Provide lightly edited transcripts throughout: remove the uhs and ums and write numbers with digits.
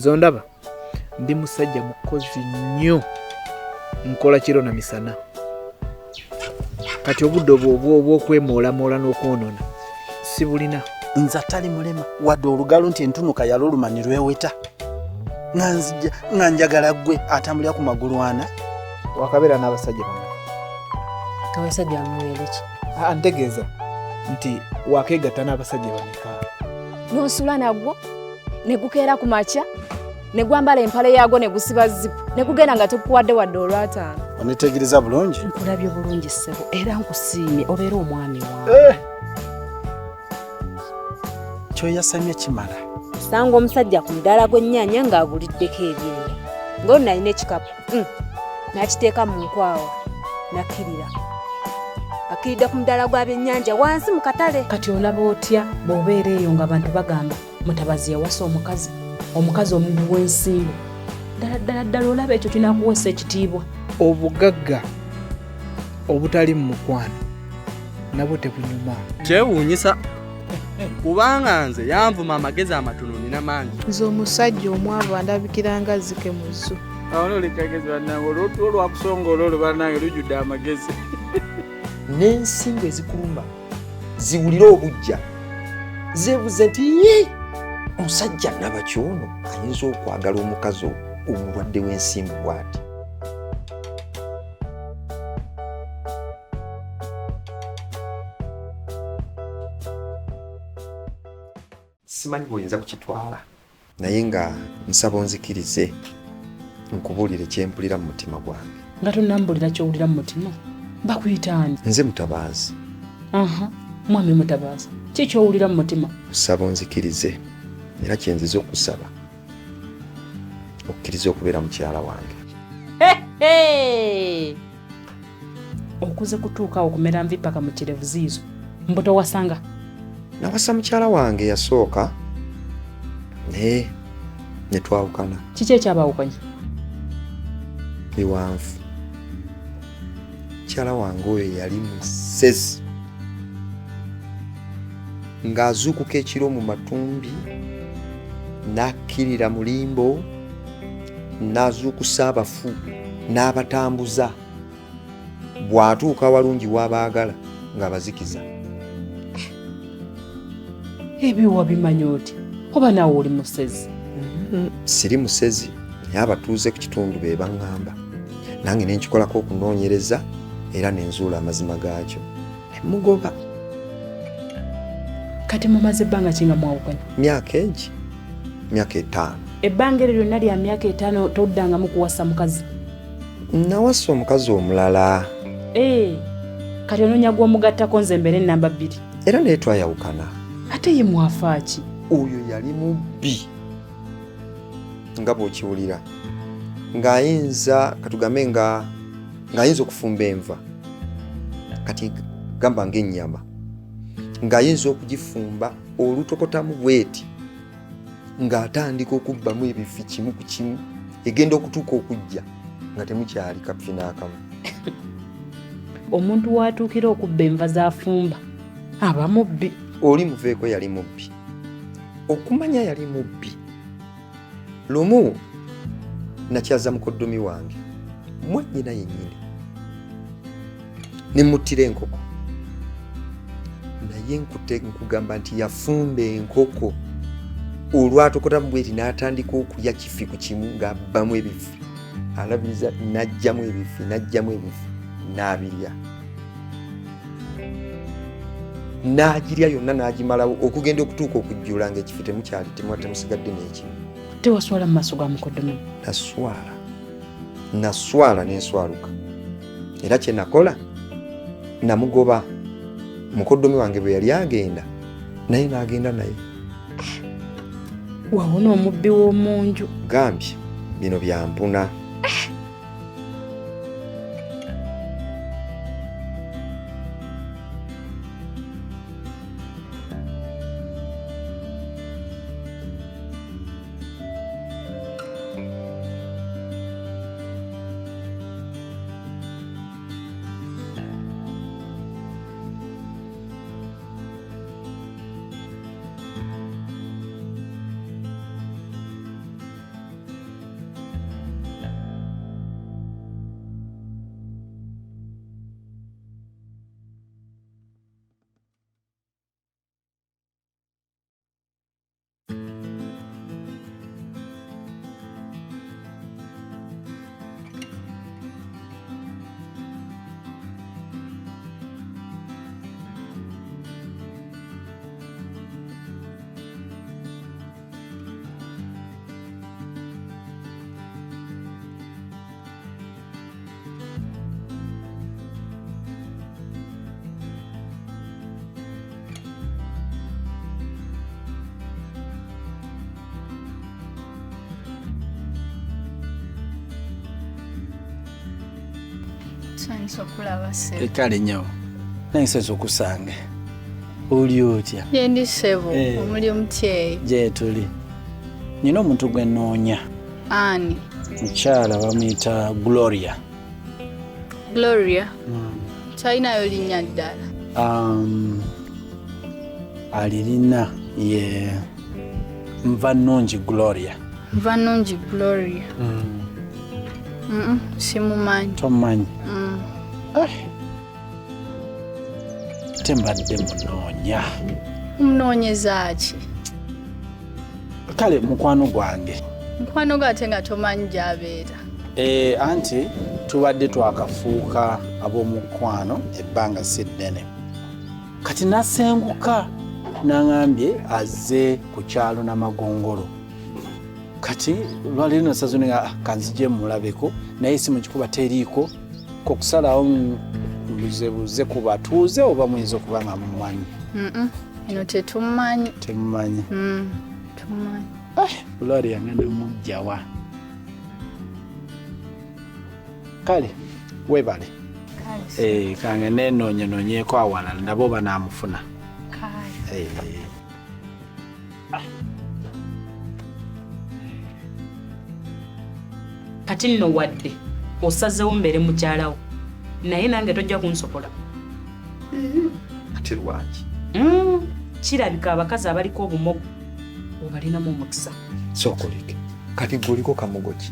Zondaba ndi musajja mukozi nnyo, nkola kiro na misana. Kati obudde obwo obw'okwemoolamoola n'okwonoona sibulina. Nze atali mulema wadde olugalo nti entunuka yaluluma ne lweweta, nga nzija nga njagala ggwe atambulira ku magulu ana. Wakabeera n'abasajja bameka? Abasajja bamuweere ki? Aa, ntegeeza nti wakeegatta n'abasajja bameka? N'osula nagwo ne gukeera ku makya ne gwambala empale yaagwo ne gusiba zipu ne gugenda nga tekuwadde wadde olwataano. Onetegereza bulungi? Nkulabye bulungi ssebo, era nkusiimye obeera omwami wange. Kyoyasamye kimala. Osanga omusajja ku mudaala gw'ennyaanya ng'aguliddeko ebyenda, ng'ono alina ekikapu n'akiteeka mu nkwawa n'akkirira. Akkiridde ku mudaala gwa byennyanja wansi mu katale. Kati olaba otya bw'obeera eyo ng'abantu bagamba Mutabazi yawasa omukazi, omukazi omubi w'ensimbu. Ddala ddala ddala olaba ekyo kinaakuweesa ekitiibwa? Obugagga obutali mu mukwano nabwo tebunyuma. Kyewuunyisa kubanga nze yanvuma amagezi amatono nina mangi. Nze omusajja omwavu andabikira nga zzike mu zoo. Awo nolekagezi bannange, olwo lwakusongola olwo bannange lujjudde amagezi. N'ensimbu ezikuluma ziwulire obujja zeebuze nti yii, omusajja nabaki ono ayinza okwagala omukazi omulwadde w'ensimbu bw'ati. Simanyi bw'oyinza kukitwala, naye nga nsaba onzikirize nkubuulire kye mpulira mu mutima gwange. Nga tonnambuulira ky'owulira mu mutima, bakuyita ani? Nze Mutabaazi. Aha, mwami Mutabaazi, ki ky'owulira mu mutima? Nsaba onzikirize, era kye nzize okusaba okkirize okubeera mukyala wange. Okuze kutuuka awo kumera nvi paka mu kirevu ziizo. Mbu towasanga? Nawasa mukyala wange yasooka naye ne twawukana. Kiki ekyabawukanya? Biwanvu. Mukyala wange oyo yali musezi, ng'azuukuka ekiro mu matumbi n'akkirira mu limbo n'azuukusa abafu n'abatambuza. Bw'atuuka awalungi w'abaagala ng'abazikiza. Ebyo wabimanya otya? Oba naawe oli musezi? Siri musezi, naye abatuuze ku kitundu be baŋŋamba, nange ne nkikolako okunoonyereza era ne nzuula amazima gaakyo ne mugoba. Kati mumaze ebbanga ki nga mwawukanye? Myaka egi, myaka 5. Ebbanga eryo lyonna lya myaka 5 toddangamu kuwasa mukazi? Nawasa omukazi omulala. Kati onoonya gw'omugattako nze mbeere nnamba 2. Era naye twayawukana. Ate ye mwafa ki? Oyo yali mubbi nga bw'okiwulira, ng'ayinza katugambe ng'ayinza okufumba enva, kati gamba ng'ennyama, ng'ayinza okugifumba olutokotamu bweti ng'atandika okubbamu ebifi kimu ku kimu, egenda okutuuka okujja nga temukyali kafi n'akamu. Omuntu w'atuukira okubba enva z'afumba aba mubbi. Oli muveeko yali mubbi. Okumanya yali mubbi. Lumu nakyaza mukoddomi wange mwannyina yennyini ne mmuttira enkoko, naye nkugamba nti yafumba enkoko olwatokotamu bweti n'atandika okulya kifi ku kimu ng'abbamu ebifi, alabiriza n'aggyamu ebifi, n'aggyamu ebifi n'abirya, n'agirya yonna n'agimalawo okugenda okutuuka okujjula ng'ekifi temukyali, temusigadde n'ekimu. Tewaswala mu maaso ga mukoddomi? Naswala, naswala n'enswaluka. Era kye nakola namugoba. Mukoddomi wange bwe yali agenda naye n'agenda naye. Wawona omubbi w'omu nju. Gambye bino bya mpuna. Nsanyuse okulaba ssebo. Kale nnyo, nange nsanyuse okusanga. Oli otya? Gyendi ssebo, omuli omutya eyo? Gyetuli. Nina omuntu gwe nnoonya. Ani? Mukyala bamuyita Gloria. Gloria? Talinayo linnya ddala? Alirina ye Nva Nnungi Gloria. Nva Nnungi Gloria. Simumanyi. Tomumanyi? Ate mbadde munoonya. Omunoonyeza ki? Kale mukwano gwange. Mukwano gwo ate nga tomanyi gy'abeera? Anti tubadde twakafuuka ab'omukwano ebbanga si ddene. Kati nasenguka n'aŋambye azze ku kyalo Namagongolo. Kati lwaleero nasaze ne nga kanzije mmulabeko, naye essimu gikuba teriiko, kwe kusalawo mbuzebuze ku batuuze oba muyinza okuba nga mumumanyi. Eno tetumanyi. Temumanyi. Tumanyi. Gloria ngenda muggya wa? Kale weebale. Kale. Kange nenoonyenoonyeeko awalala ndaba oba naamufuna. Kale. Kati nno wadde osazeewo mbeere mukyalawo, naye nange tojja kunsobola. Ate lwaki? Kirabika abakazi abaliko obumogo obalinamu omukisa. Sooka oleke. Kati gwe oliko kamogo ki?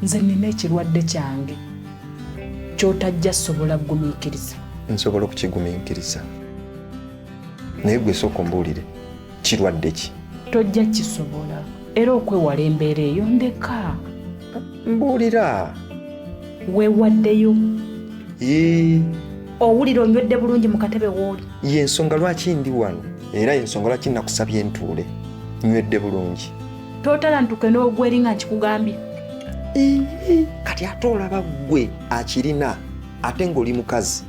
Nze nnina ekirwadde kyange ky'otajja sobola kugumiikiriza. Nsobola okukigumiikiriza. Naye gwe sooka ombuulire, kirwadde ki? Tojja kisobola. Era okwewala embeera eyo ndeka. Mbuulira. Weewaddeyo. Owulira onywedde bulungi mu katebe w'oli. Ye nsonga lwaki ndi wano, era ye nsonga lwaki nakusabye ntuule. Nywedde bulungi. Tootalantuke n'ogwa eri nga nkikugambye. Kati ate olaba ggwe akirina ate ng'oli mukazi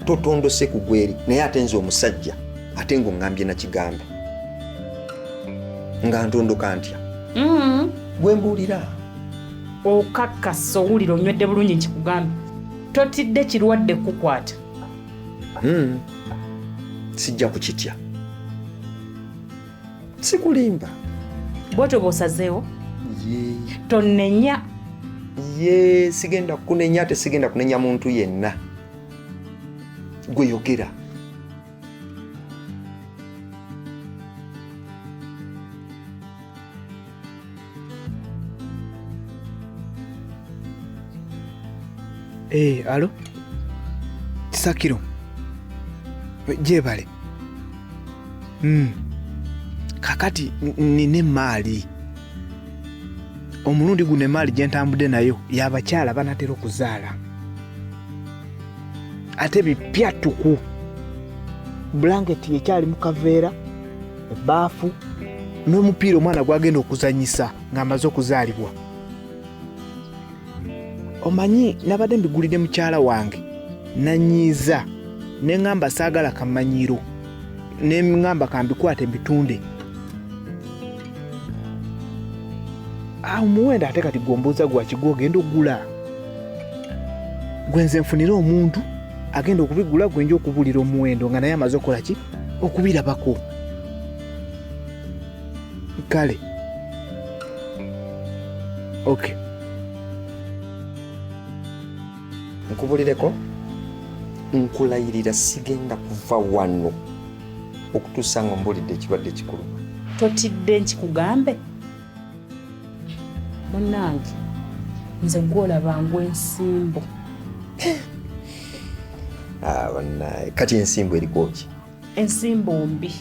totondose kugwa eri, naye ate nze omusajja ate ng'oŋŋambye nakigambe. Nga ntondoka ntya? Gwe mbuulira. Okakkasa owulira onywedde bulungi nkikugambye. Totidde kirwadde kukwata. Sijja kukitya. Sikulimba. Bw'otyo bw'osazeewo? Tonnenya. Ye, sigenda kukunenya ate sigenda kunenya muntu yenna. Gwe yogera. Alo? Kisakiro. Gyebale. Kakati nina emmaali. Omulundi guno emmaali gye ntambudde nayo y'abakyala banaatera okuzaala. Ate bipya ttuku. Bulangeti ekyali mu kaveera, ebbaafu, n'omupiira omwana gw'agenda okuzannyisa ng'amaze okuzaalibwa. Omanyi nabadde mbigulidde mukyala wange nanyiiza ne ŋŋamba saagala kamanyiiro, ne ŋŋamba kambikwate mbitunde. Omuwendo ate kati gw'ombuuza gwaki gw'ogenda okugula? Gwe nze nfunire omuntu agenda okubigula gwe nja okubuulira omuwendo nga naye amaze okukola ki? Okubirabako. Kale. Okay. Nkubulireko, nkulayirira sigenda kuva wano okutuusa nga ombulidde ekirwadde ekikuluma. Totidde nkikugambe? Munnange, nze gw'olaba ngw'ensimbu. Bannaye, kati ensimbu eriko ki? Ensimbu mbi.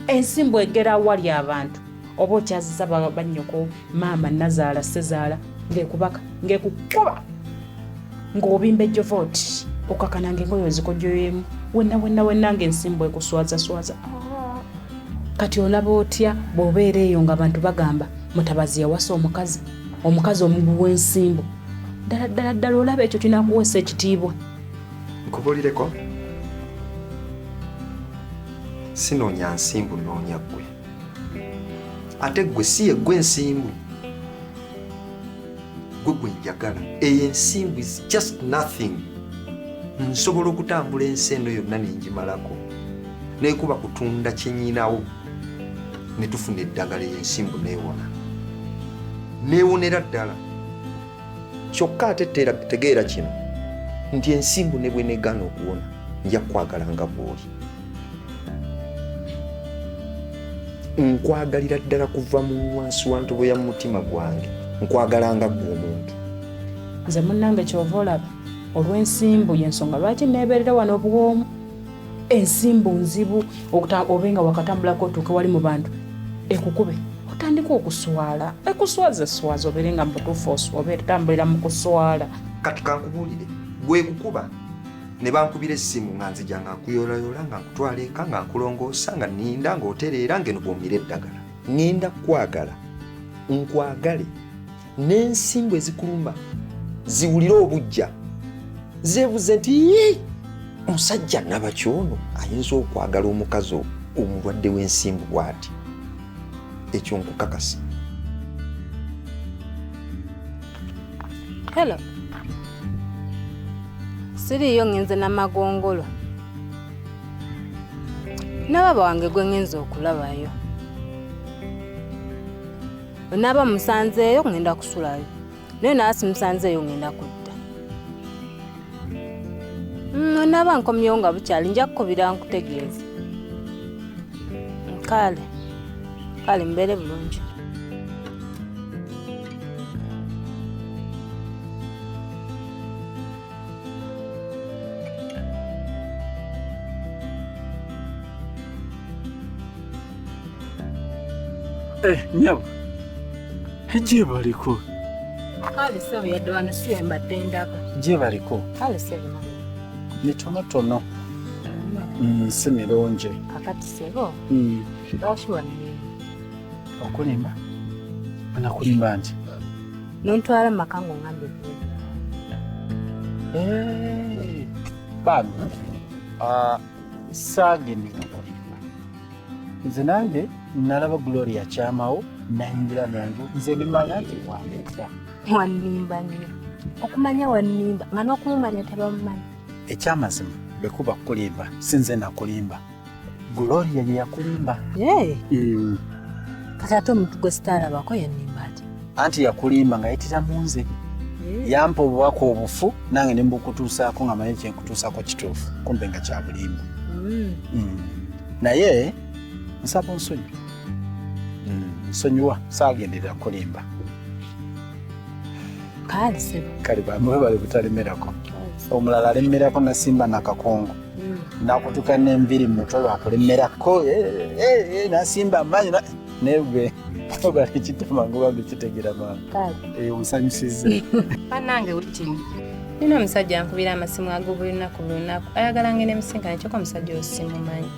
Ensimbu egera awali abantu. Oba okyaziza bannyoko, maama nnazaala, ssezaala, ng'ekubaka, ng'ekukuba. Ng'obimba ejjovooti, okakana ng'engoye ozikojjoyemu. Wenna, wenna, wenna ng'ensimbu ekuswazaswaza. Kati olaba otya bw'obeera eyo ng'abantu bagamba Mutabazi yawasa omukazi, omukazi omugubi w'ensimbu. Ddala, ddala, ddala olaba ekyo kinaakuweesa ekitiibwa. Nkubuulireko, sinoonya nsimbu, nnoonya ggwe. Ate ggwe si ye ggwe ensimbu. Ggwe gwe njagala. Eyo ensimbu is just nothing. Nsobola okutambula ensi eno yonna ne ngimalako, naye kuba kutunda kye nnyinawo ne tufuna eddagala, eyo ensimbu neewona, neewonera ddala. Kyokka ate tegeera kino nti ensimbu ne bwe negaana okuwona, nja kukwagala nga bw'oli. Nkwagalira ddala kuva mu wansi wa ntobo ya mutima gwange, nkwagala nga ggwe omuntu. Nze munnange ky'ova olaba olw'ensimbu y'ensonga lwaki neebeerera wano obwomu. Ensimbu nzibu obe nga wakatambulako otuuke wali mu bantu ekukube otandika okuswala, ekuswaza eswaza obeere nga mu butuufu obeera otambulira mu kuswala. Kati kankubuulire, gwe kukuba ne bankubira essimu nga nzija nga nkuyoolayoola, nga nkutwala eka, nga nkulongoosa, nga nninda ng'otereera, ng'eno bw'omira eddagala. Ŋŋenda kukwagala, nkwagale, n'ensimbu ezikuluma ziwulire obuggya, zeebuze nti yii, omusajja nabaki ono ayinza okwagala omukazi omulwadde w'ensimbu bw'ati. Ekyo nkukakasa. Hello. Siriiyo, ŋŋenze Namagongolo. Nababa wange gwe ŋŋenze okulabayo. Bwe musanzeeyo ŋŋenda kusulayo. Naye naaba simusanzeeyo ŋŋenda kudda. Naaba nkomyewo nga bukyali nja kukubira nkutegeeze. Kale. Kale mbeere bulungi. Nyabo. Gyebaliko. Kale ssebo, yadde wano si we mbadde ndaga. Gyebaliko. Kale ssebo. Mitonotono. Si mirungi. Kakati ssebo, lwaki wannimba? Okulimba? Nakulimba nti? Nontwala mu maka ng'oŋŋambye Eh, bambi, saagenderera kulimba. Nze nange nalaba Gloria kyamawo nayingira nange, nze bimanya nti wambeera. Wannimba nnyo. Okumanya wannimba nga n'okumumanya tebamumanyi. Ekyamazima bwe kuba kulimba, si nze nakulimba, Gloria ye yakulimba. Kati ate omuntu gwe sitaalabako yannimba ati? Anti yakulimba ng'ayitira mu nze. Yampa obubaka obufu nange ne mbukutuusaako nga manyi kyenkutuusaako kituufu, kumbe nga kya bulimba. Naye nsaba onsonyiwe. Nsonyiwa, saagenderera kulimba. Kale ssebo. Kale bamwe bali butalemerako. Omulala alemerako nasimba nakakongo, nakutuka n'enviri mu mutwe lwakulemerako, nasimba amaanyi naye gwe obale kitama mangu bambi kitegeera mangu. Kale. Onsanyusizza. Bannange Witini, nina omusajja ankubira amasimu ago buli lunaku buli lunaku, ayagala ngende musinkane, kyokka omusajja oyo simumanyi.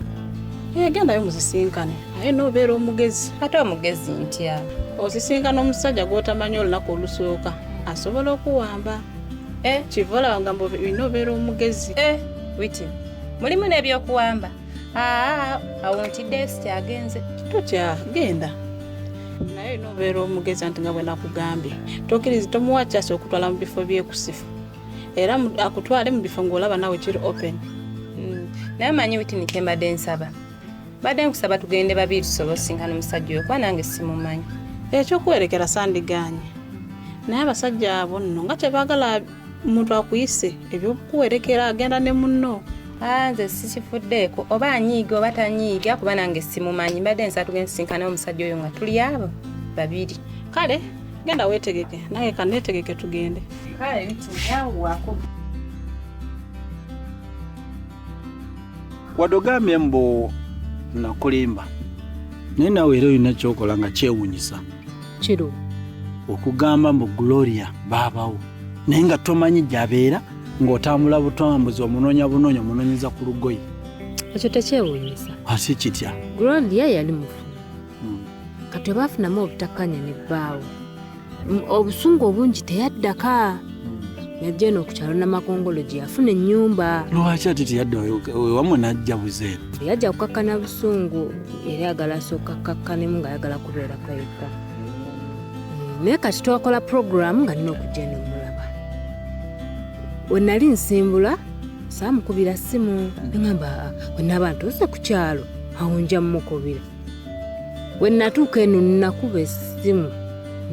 Gendayo muzisinkane, naye n'obeera omugezi. Ate omugezi ntya? Osisinkana omusajja gw'otamanyi olunaku olusooka, asobola okuwamba. Kiva olaba nga olina obeera omugezi. Witini, mulimu n'ebyokuwamba? Aa, awo ntiddeyo, sikyagenze. Totya, genda, naye olina obeera omugezi anti nga bwe nakugambye, tokkiriza, tomuwa kyasi okutwala mu bifo byekusifu, era akutwale mu bifo ng'olaba nawe kiri open. Naye omanyi Witini, kyembadde nsaba, badde nkusaba tugende babiri tusobole osisinkana omusajja oyo, kuba nange simumanyi. Ekyokuwerekera sandigaanye, naye abasajja abo nno nga tebaagala muntu akuyise ebyokuwerekera, agenda ne munno. Aa, nze sikifuddeeko oba anyiiga oba tanyiiga, kuba nange simumanyi. Mbadde nsaba tugende tusisinkane omusajja oyo nga tuli abo babiri. Kale genda weetegeke, nange kaneetegeke tugende. Kale Witini, yanguwako. Wadde ogambye mbu nakulimba, naye naawe era olina kyokola nga kyewunyisa. Kiro? Okugamba mbu Gloria baabawo, naye nga tomanyi gy'abeera, ng'otambula butambuzi omunoonya bunoonya, omunoonyeza ku lugoye. Ekyo tekyewuunyisa. Ate kitya? Gloria yali mufu. Kati obaafunamu obutakkanya ne bbaawe, obusungu obungi, teyaddaka, yajja eno ku kyalo Namakongolo gye yafuna ennyumba. Lwaki ate teyadda ewamwe n'ajja buzeeno? Yajja kukakkana busungu, era ayagala asooka akkakkanemu ng'ayagala kubeerako yekka. Naye kati twakola puroguramu nga nina okujja eno mulaba. We nali nsimbula Saamukubira ssimu neŋamba bwe naaba ntuuse ku kyalo awo nja mmukubira. We natuuka eno nakuba essimu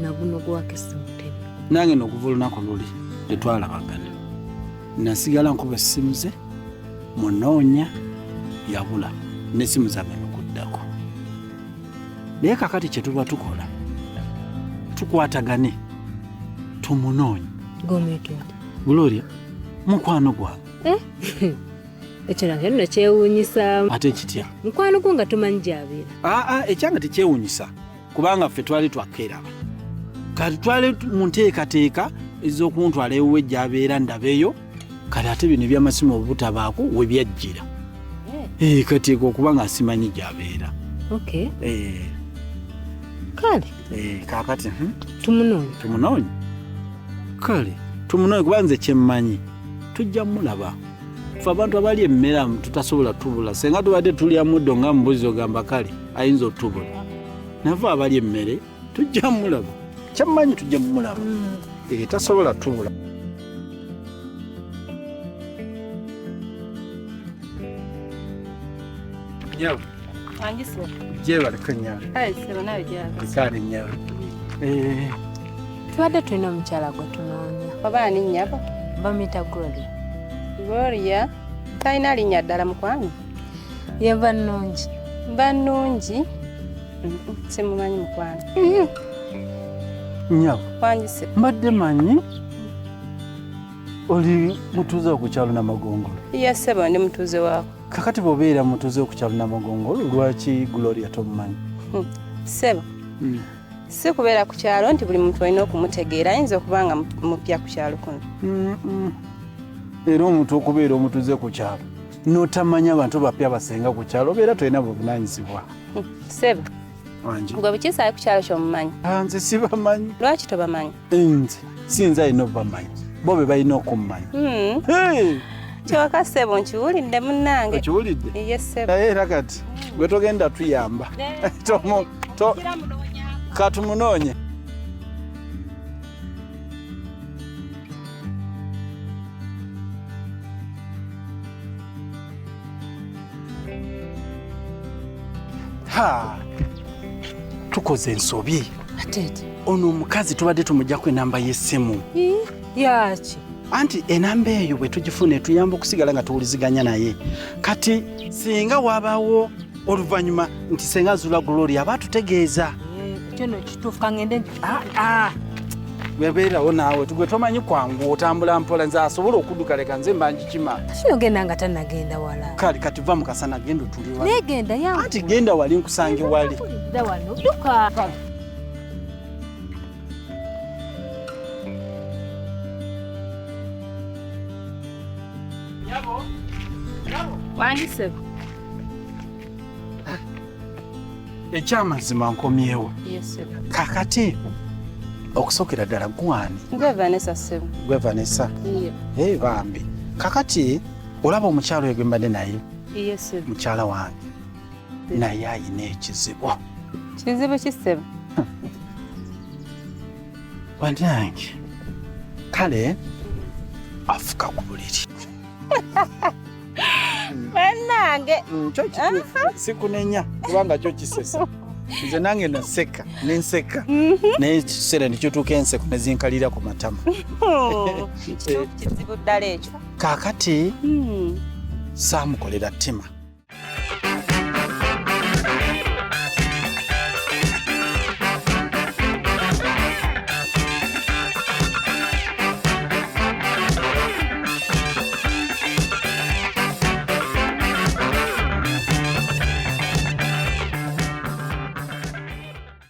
nagunogwako essimu teri. Nange nokuva olunaku luli tetwalabagana nasigala nkuba essimu ze munoonya yabula n'essimu zagenda okuddako naye kakati kye tuba tukola tukwatagane tumunoonye. Gloria mukwano gwange. Eh? Ekyo nakyo nno kyewuunyisa. Ate kitya? Mukwano gwo nga tomanyi gy'abeera. Aa, ekyange tekyewuunyisa kubanga ffe twali twakkeeraba. Kati twali mu nteekateeka ez'okuntwala ewuwe gy'abeera ndabeyo, kati ate bino eby'amasimu obutabaako we byajjira. Eh. Eh, kati okuba nga simanyi gy'abeera. Okay. Eh. Kale. Eh, kaakati. Tumunoonye. Tumunoonye. Kale tumunoonye kuba nze kye mmanyi tujja mulaba. Ffe abantu abali emmere tutasobola tubula senga tubadde tulya muddo nga mbuzi ogamba kale ayinza otubula nafe abali emmere tujja mulaba kyammanyi tujja mulaba eh, tasobola tubula. Nyabo. Gyebaleko nyabo. Kale nyabo. Eh. Tubadde tulina omukyala gwe tunoonya. Oba ani nnyabo? Bamuyita Gloria. Gloria talina linnya ddala mukwano? Ye nva nnungi. Nva nnungi? Simumanyi mukwano. Nnyabo. Wangi ssebo. Mbadde manyi oli mutuuze ku kyalo Namagongolo. Ye ssebo ndi mutuuze waako. Kakati bw'obeera mutuuze ku kyalo Namagongolo lwaki Gloria tomumanyi? Ssebo. Si kubeera ku kyalo nti buli muntu olina okumutegeera, ayinza okuba nga mupya ku kyalo kuno. Era omuntu okubeera omutuuze ku kyalo n'otamanya abantu bapya basenga ku kyalo obeera tolina buvunaanyizibwa. Ssebo. Gwe bukiisa ali ku kyalo ky'omumanyi? Nze sibamanyi. Lwaki tobamanyi? Nze sinze alina obubamanyi, bo be balina okummanya. Kyoka ssebo nkiwulidde munnange. Okiwulidde? Ye ssebo. Naye era kati gwe togenda tuyamba. Katumunoonye. Ha! Tukoze ensobi. Ate ono omukazi tubadde tumuggyako enamba y'essimu. Yaki? Anti enamba eyo bwe tugifuna etuyamba okusigala nga tuwuliziganya naye. Kati singa wabaawo oluvannyuma nti senga azuula Gloria aba atutegeeza. Ekyo nno kituufu, ka ngende. Webeerawo naawe gwe tomanyi kwangu otambula mpola nze asobola okudduka leka nze mba ngikima. Kino genda nga tannagenda wala. Kale kati va mu kasana genda otuli wali. Naye genda yangu. Anti genda wali nkusange wali. Dda wano dduka. Wangi ssebo. Ekyamazima nkomyewo. Kakati okusookera ddala gwani? Gwe Vanessa ssebo. Gwe Vanessa? Ye. Eh bambi. Kakati olaba omukyalo oyo gwe mbadde naye? Ye ssebo. Mukyala wange. Naye ayina ekizibu. Kizibu ki ssebo? Bannange. Kale afuka ku buliri. Bannange. Kyo kituufu sikunenya kubanga kyo kisesa. Nze nange naseka nenseka naye ekiseera nekituuka enseko nezinkalira ku matama. Kituufu kizibu ddala ekyo. Kaakati saamukolera ttima.